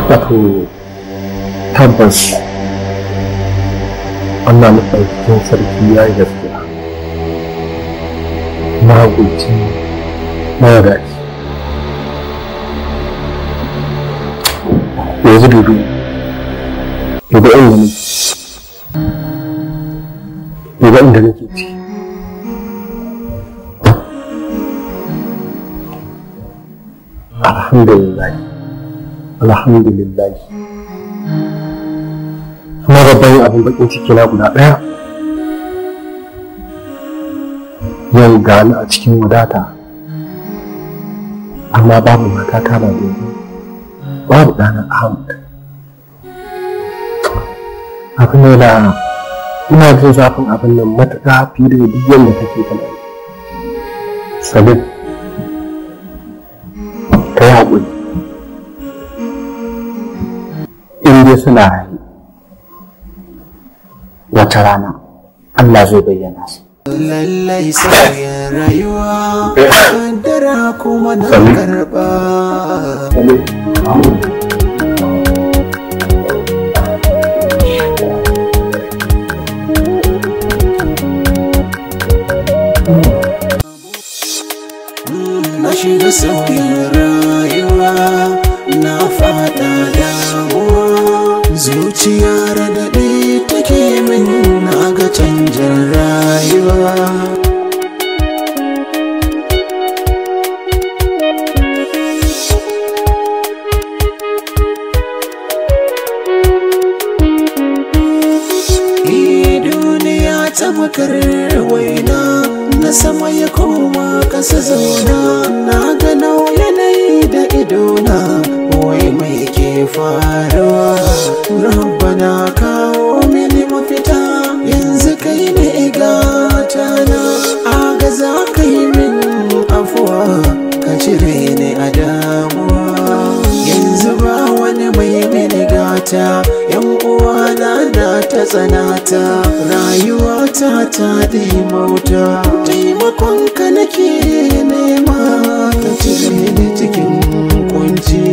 Wato tabbas Allah maɗaukakin sarki ya yi gaskiya. Mahaƙunci mawadaci. Yanzu dubi dubi inda nake, dubi inda nake ciki. Alhamdulillah, alhamdulillah. Amma babban abin bakin ciki na guda ɗaya, yau gani a cikin wadata, amma babu matata ba gobe, babu ɗana Ahmad. Abin da ina jin zafin abin nan matuƙa fiye da duk yadda kake tunani. Salim, ka yi haƙuri. In dai suna raye, wata rana Allah zai bayyana su. Lallai sauyin rayuwa, kaddara kuma na karɓa. Na shiga sauyin rayuwa, na fada damuwa, zuciya raɗaɗi take min, na ga canjin rayuwa. Duniya ta makar waina, na sama ya koma ƙasa zauna, na gano yanayi da idona, wai mai ke faruwa. Rabbana kawo mini mafita, yanzu kai ne gatana, agaza kai min afuwa, ka cire ni a damuwa. Yanzu ba wani mai mini gata, yan uwana na ta tsanata, rayuwata ta dimauta, taimakon ka nake nema, ka cire ni cikin kunci.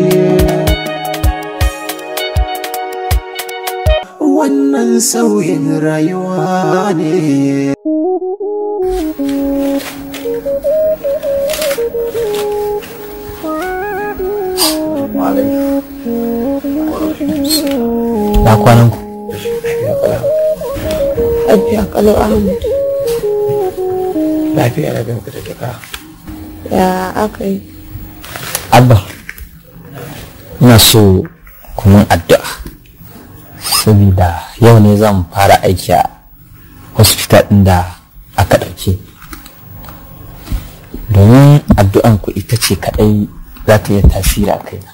Wannan sauyin rayuwa ne. Na kwanan ku? Lafiya kalau Ahmad. Lafiya na ganka da jaka. Ya aka yi? Abba, ina so ku mun addu'a, saboda yau ne zan fara aiki a hospital ɗin da aka ɗauke. Domin addu'an ku ita ce kaɗai za ta iya tasiri a kaina.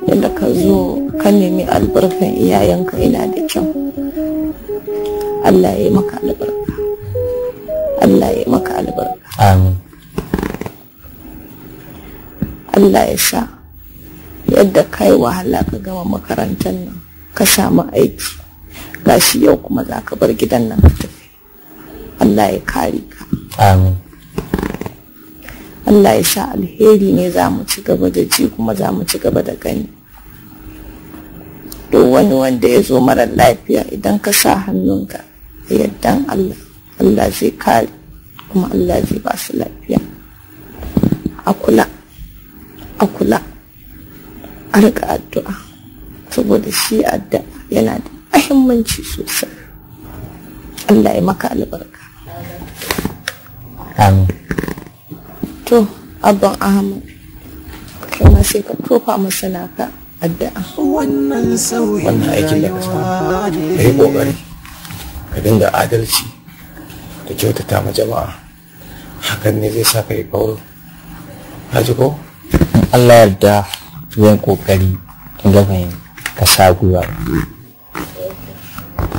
Yadda ka zo ka nemi albarkan iyayenka yana da kyau. Allah ya yi maka albarka. Allah ya yi maka albarka. Amin. Allah ya sa yadda ka yi wahala ka gama makarantar nan ka samu aiki, gashi yau kuma za ka bar gidan nan ka tafi. Allah ya kare ka. Amin. Allah ya sa alheri ne za mu ci gaba da ji kuma za mu ci gaba da gani. Duk wani wanda ya zo mara lafiya, idan ka sa hannunka da yardan Allah, Allah zai kare kuma Allah zai ba su lafiya. A kula, a kula, a riƙa addu'a, saboda shi addu'a yana da muhimmanci sosai. Allah ya maka albarka. Amin. To, Abban Ahmad, kai ma sai ka tofa masa naka addu'a. Wannan sauyin Wannan aikin da ka samu, rayuwa ka yi ne. ƙoƙari, ka dinga adalci da kyautata ma jama'a. Hakan ne zai sa ka yi kauro. Ka ji ko? In Allah yarda zan kokari in ga ban ka sa gwiwa.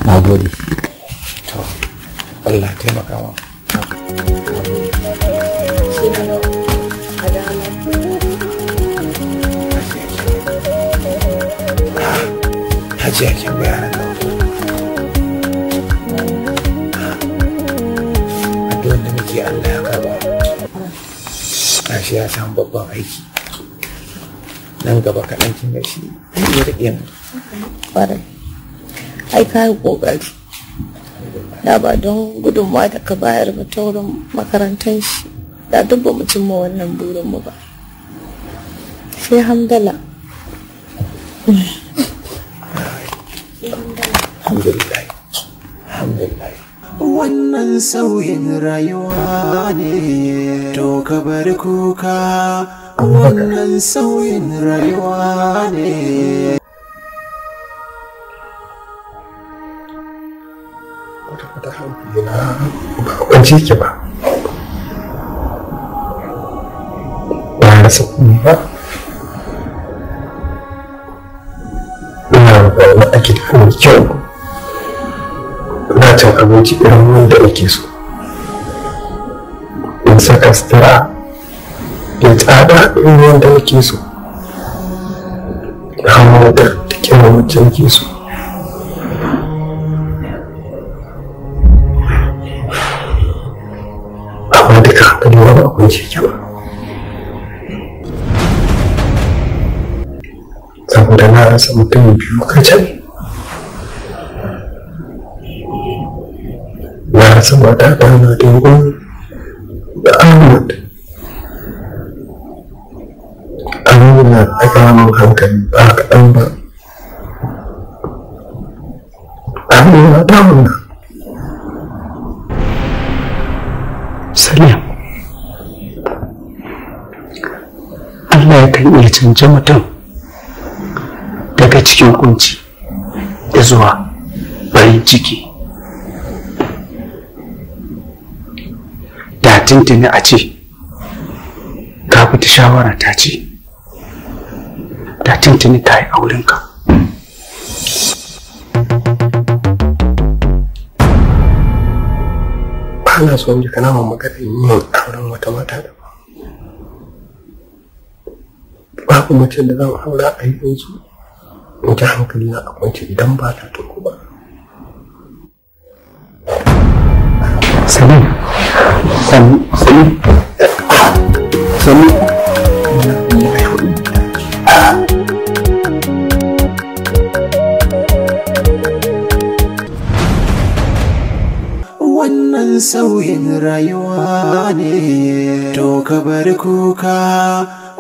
Na gode. To, Allah taimaka ma. Hajiya kin ga yaran nan ko? bayar ba. Gashi ya samu babban aiki. Nan gaba kaɗan kin ga shi zai iya riƙe mu. Ƙwarai. Ai ka yi ƙoƙari. Da ba don gudunmawa da ka bayar ba ta wurin makarantar shi, da duk ba mu cimma wannan burinmu ba. Sai hamdala. Alhamdulillah. Alhamdulillah. Wannan sauyin rayuwa ne, to ka bar kuka. Wannan sauyin rayuwa ne. Kwata-kwata hankali na ba a kwance yake ba. Ba rasa kuɗi ba. Ina zaune a gida mai kyau. Ina cin abinci irin wanda nake so. In saka sutura mai tsada irin wanda nake so. Na hau motar da kyau wacce nake so. Amma duka hankali na ba a kwance yake ba. Saboda na rasa mutum biyu kacal. Na rasa matata na dogon da Ahmad. Abin na ɗaga min hankali ba kaɗan ba. Abin na damuna. Salim, Allah yakan iya canja mutum daga cikin kunci da zuwa farin ciki. Da tuntuni a ce, ka fita shawara ta ce, da tuntuni ka yi aurenka. Ba na so in ji kana mun magana yin auren wata mata da ba. Babu mace da zan aura a yanzu in ji hankali na a kwance idan ba ta tuku ba. Salim, Salim, Salim, Salim. Wannan sauyin rayuwa ne, to ka bar kuka.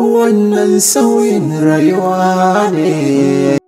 Wannan sauyin rayuwa ne.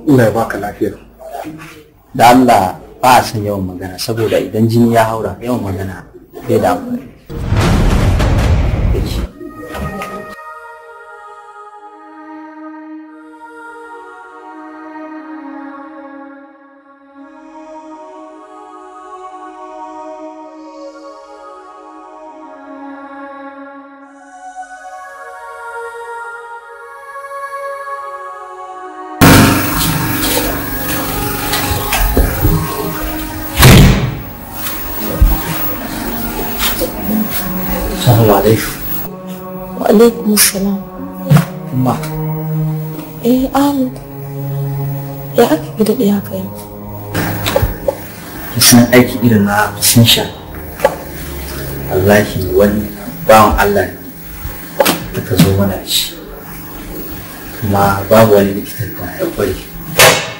Allah ya baka lafiya. Da Allah ba a son yawan magana saboda idan jini ya haura yawan magana bai da amfani. Assalamu alaikum. Wa alaikum salam. Umma. Eh, Ahmad. Ya aka yi daɗe haka yau? Kisan aiki irin na sha. Wallahi wani bawan Allah ne aka zo mana da shi. Kuma babu wani likitan da ya kware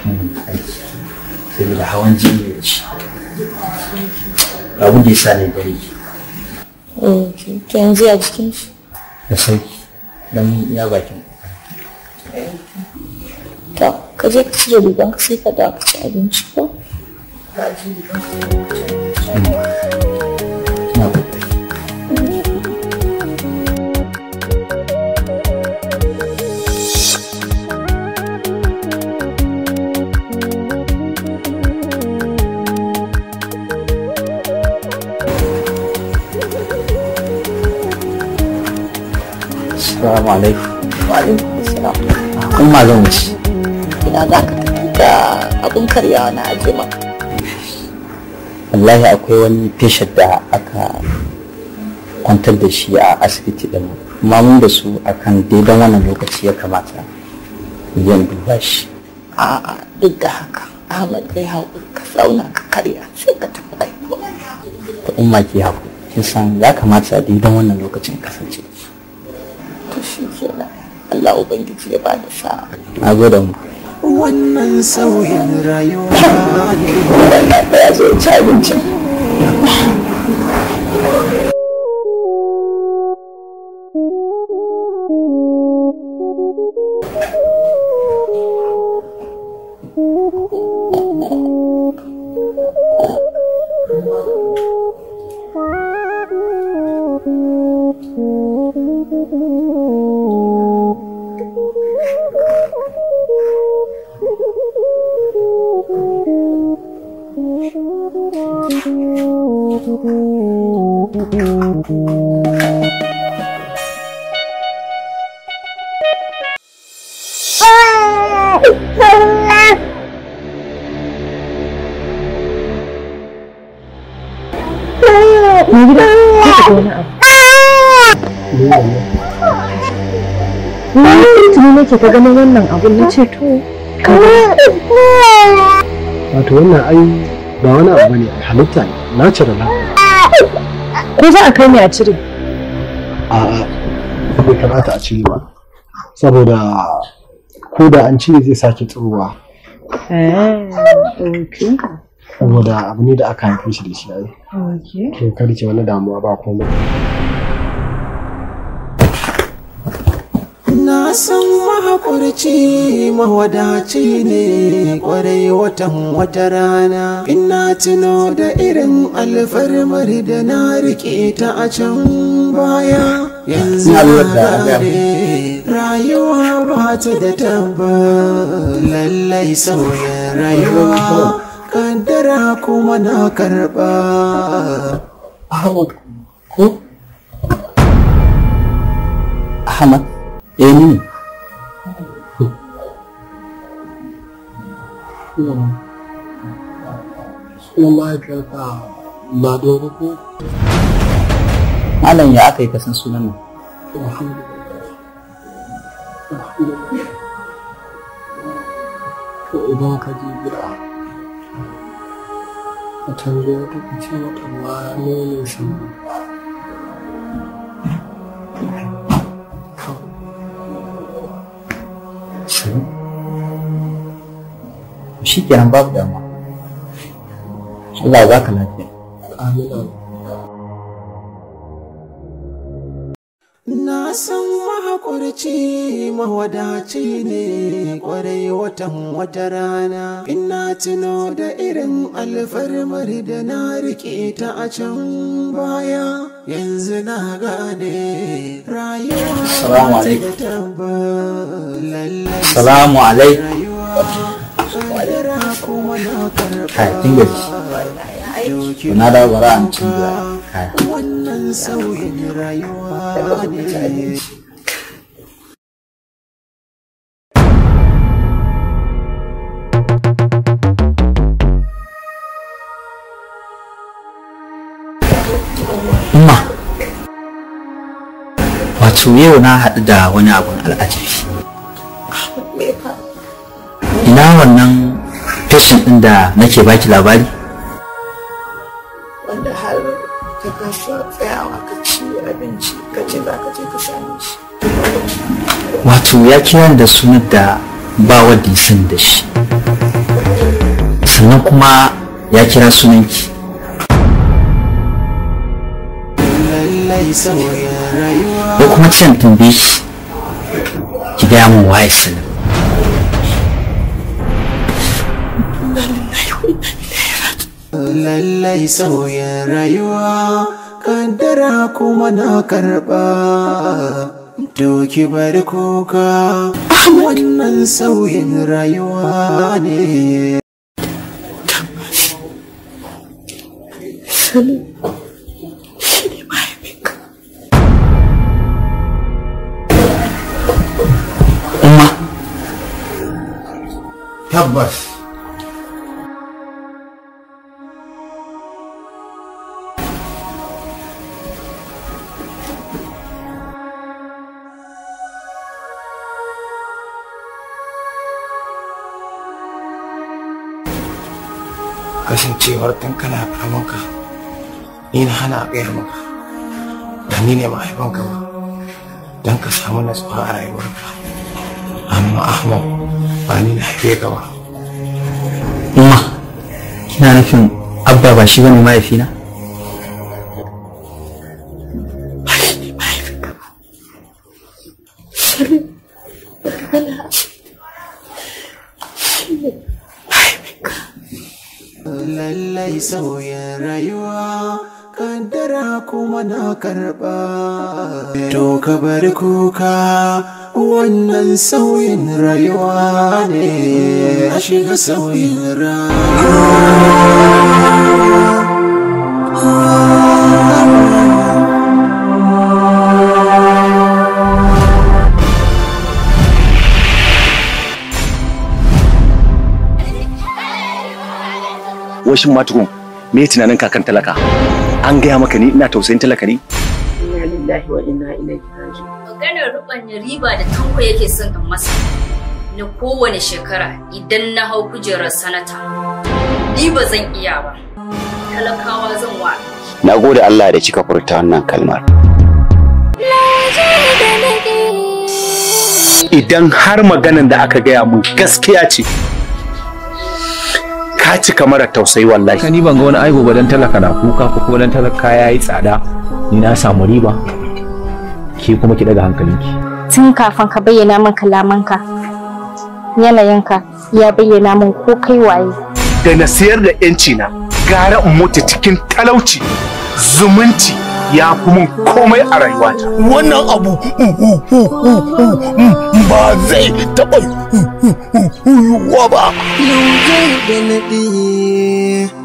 kan aiki. Saboda hawan jini ne da shi. Abu da ya sa ne dare. Ok, to yanzu ya jikin shi? Da sauki, don iya bakin. To, ka je ka cire rigan ka sai ka dawo ka ci abinci ko? Ina kokari. Assalamu alaikum. Wa alaikum assalam. Umma zan wuce. Ina za ka tafi da abun karyawa na aje maka? Wallahi akwai wani patient da aka kwantar da shi a asibiti din, amma mun da su akan daidan wannan lokaci ya kamata zan duba shi. A'a, duk da haka Ahmad kai haƙuri ka zauna ka karya sai ka tafi aiko. Ta umma ki haƙuri, kin san ya kamata a daidan wannan lokacin kasance. To shi kenan, Allah Ubangiji ya bada sa'a. Na gode mu. Wannan sauyin rayuwa ne. Wannan ya zo ci abincin. Tuni nake ta ganin wannan abun na ce to. Wato wannan ai ba wani abu bane, halitta ne, natural. Ko za a kai ni a cire? A'a, bai kamata a cire ba, saboda ko da an cire zai sake tsirowa. Saboda abu ne da aka haife shi da shi ai. To kar ki wani damuwa, ba komai. Na san mahaƙurci mawadaci ne ƙwarai watan wata rana. Ina tuno da irin alfarmar da na riƙe ta a can baya. Yanzu na gane rayuwa ba ta da tabbas. Lallai sauyin rayuwa kaddara kuma na karɓa. Ahmad ko? Ahmad? Eh ni ne. Sunan mahaifiyarka Lado ko? Malam ya aka yi kasan sunan nan? Alhamdulillah. Alhamdulillah. To idan ka je gida, ka tambaye ta ka ce mata wane ne Sambo. Shi kenan babu damuwa. Allah ya baka lafiya. Amin. Na san mahaƙurci mawadaci ne ƙwarai watan wata rana. Ina tuno da irin alfarmar da na riƙe ta a can baya. Yanzu na gane rayuwa Assalamu ba ta da alaikum. tabbas. Lallai Assalamu alaikum. rayuwa kaddara kuma na Kai, kin gaji. karɓa. Na dawo bara an canza kaya. Wannan sauyin rayuwa ne. Umma, wato yau na haɗu da wani abun al'ajabi. Me fa? Ina wannan patient ɗin da nake baki labari? Wanda har ka kasa tsayawa ka ci abinci ka ce za ka je ka same shi. Wato ya kira ni da sunan da ba wanda ya san da shi. Sannan kuma ya kira sunanki. Lallai sauyin rayuwa. Ko kuma ce in tambaye ki, ki gaya min waye Salim. Lallai sauyin rayuwa kaddara kuma na karɓa. To ki bari kuka, wannan sauyin rayuwa ne. Salim shi ne mahaifinka. Umma. Tabbas. Kasancewar tun kana karaminka ni na hana a gaya maka da ni ne mahaifinka ba don ka samu natsuwa a rayuwarka, amma Ahmad ba ni na haife ka ba. Umma, kina nufin Abba ba shi bane mahaifina? Ba shi ne mahaifinka ba. Salim daga shi ne mahaifinka. Lallai sauyin rayuwa kaddara kuma na karɓa. To ka bari kuka, wannan sauyin rayuwa ne. A shiga sauyin rayuwa. Washin matukun, me tunanin kakan talaka? An gaya maka ni ina tausayin talaka ne? Inna lillahi wa inna ilaihi raji'un. Maganar rubanya riba da Tanko yake son in masa na kowane shekara idan na hau kujerar sanata, ni ba zan iya ba. Talakawa zan wa. Na gode Allah da kika furta wannan kalmar. Idan har maganan da aka gaya mun gaskiya ce, ka cika mara tausayi wallahi. Ni ban ga wani aibu ba dan talaka na kuka ko kuma dan talaka yayi tsada, ni na samu riba, ke kuma ki daga hankalinki. Tun kafin ka bayyana min kalamanka, yanayinka ya bayyana min ko kai waye. Da na siyar da yanci na, gara in mutu cikin talauci, zumunci ya fi mun komai a rayuwata. Wannan abu ba zai taɓa yiwuwa ba.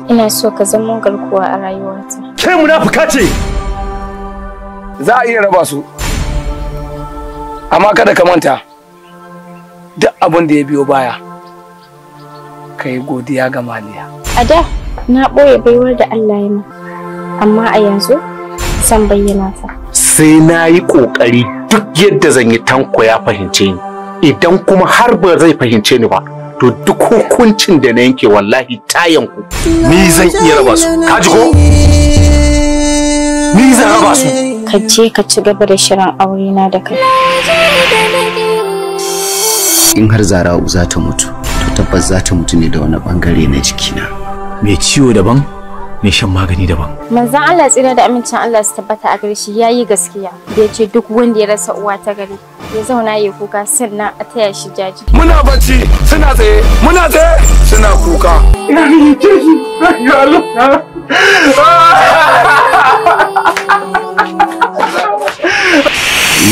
Ina so ka zama garkuwa a rayuwata. Ke munafuka ce! Za a iya raba su, amma kada ka manta duk abin da ya biyo baya, ka yi godiya ga maliya. A da na ɓoye baiwar da Allah ya min, amma a yanzu zan bayyana ta. Sai na yi ƙoƙari duk yadda zan yi Tanko ya fahimce ni. Idan kuma har ba zai fahimce ni ba, to duk hukuncin da na yanke wallahi ta yanku. Ni zan iya raba su. Ka ji ko? Ni zan raba su. Ka je ka ci gaba da shirin aure na da kai. In har Zara'u za ta mutu, to tabbas za ta mutu ne da wani bangare na jikina. Mai ciwo daban, mai shan magani daban. Manzon Allah tsira da amincin Allah su tabbata a gare shi yayi gaskiya da yace duk wanda ya rasa uwa ta gari ya zauna ya kuka sannan a taya shi jaji. Muna bacci suna tsaye, muna tsaye suna kuka.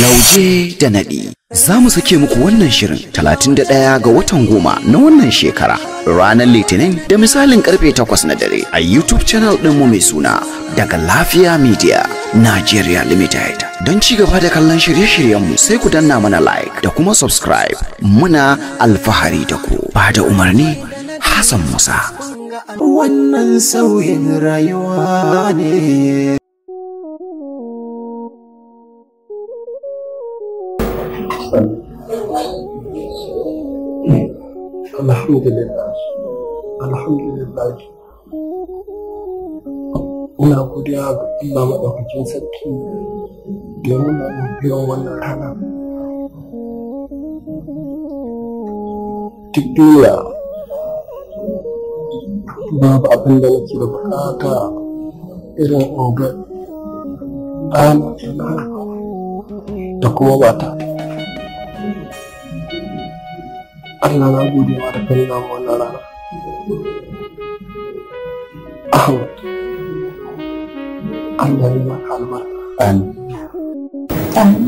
Lauje da naɗi. Za mu sake muku wannan shirin 31 ga watan 10 na wannan shekara, ranar Litinin da misalin karfe 8 na dare a YouTube channel ɗinmu mai suna Daga Lafiya Media Nigeria Limited. Don ci gaba da kallon shirye-shiryenmu sai ku danna mana like da kuma subscribe. Muna alfahari da ku. Ba da umarni Hassan Musa. Wannan sauyin rayuwa ne. Alhamdulillah, alhamdulillah. Ina godiya ga Allah maɗaukakin sarki da ya nuna min biyan wannan rana. Duk duniya babu abin da nake da bukata irin in ga ɗana da kuma mata. Allah na gode ma da ka nuna min wannan rana. Ahmad, Allah ya maka albarka. Amin.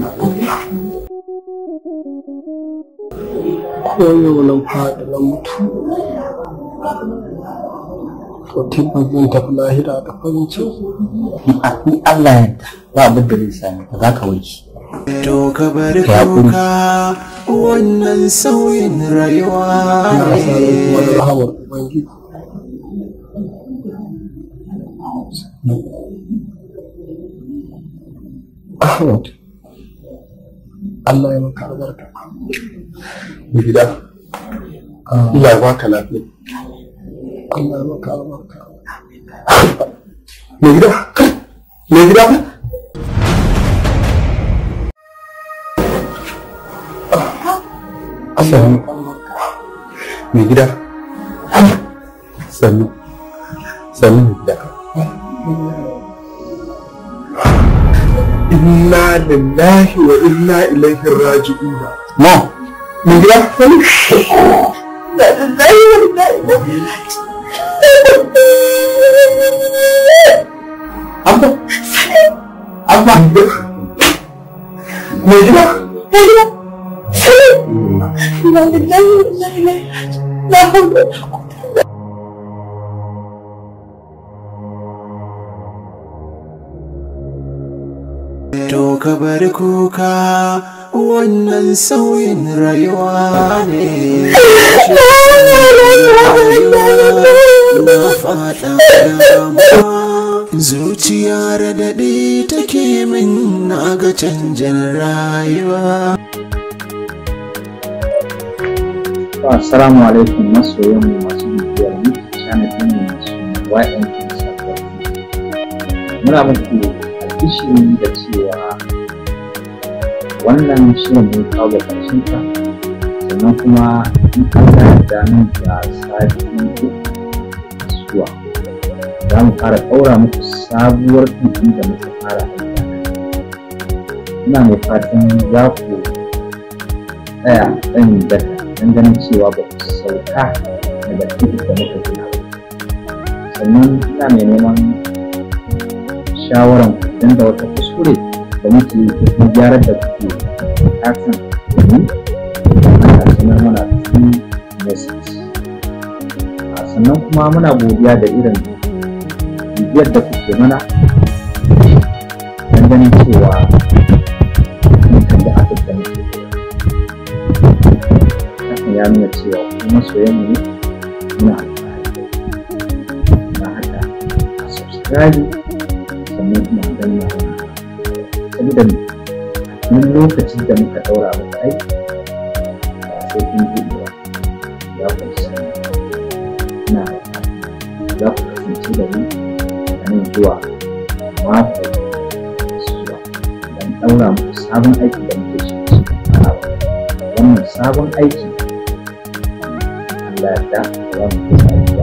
Ko yau nan faɗi na mutu, to tabbas zan tafi lahira da farin ciki. In Allah ya yarda ba abin da zai same ka, za ka warke. To ka bar kuka, wannan sauyin rayuwa Ina sa ran kuma da rahamar Ubangiji. Ahmad, Allah ya maka albarka. Mai gida, Allah ya baka lafiya. Allah ya maka albarka. Mai gida, mai gida. Allah ya maka albarka. Mai gida, sannu, sannu mai gida. Inna lillahi wa inna ilaihi raji'un. No. Mai gida, sannu. Inna lillahi wa inna ilaihi raji'un. Abba. Abba. Mai gida. Mai gida. Inna lillahi wa inna ilaihi raji'un. La hawla wala quwwata. To ka bar kuka, wannan sauyin rayuwa ne. Na faɗa damuwa, zuciya raɗaɗi take min, na ga canjin rayuwa. Assalamu alaikum masoyanmu masu bibiyar YouTube channel ɗinmu mai suna YMP Support. Muna muku albishiri da cewa wannan shirin mun kawo ga ƙarshen sa, sannan kuma in Allah ya yarda nan da sati uku zuwa za mu fara ɗaura muku sabuwar fim ɗin da muka fara aiki. Ina mai fatan za ku tsaya tsayin daka don ganin cewa ba ku sauka daga titin da muka gina ba. Sannan ina mai neman shawaran ku don da wata kuskure da muke yi ko kuma gyaran da kuke bukatan mu ana sanar mana through message. Sannan kuma muna godiya da irin bibiyar da kuke mana don ganin cewa mun kalli abin da muke. Hakan ya nuna cewa ku masoyanmu ne, muna alfahari da ku. Don haka a subscribe sannan kuma a danna mana saboda duk lokacin da muka ɗaura muku aiki ba sai kun buɗe ba za ku sani. Ina alfahari za ku kasance da mu a nan zuwa mako zuwa don ɗaura muku sabon aiki da muke shirin farawa. Wannan sabon aiki Allah ya yarda za mu kusa.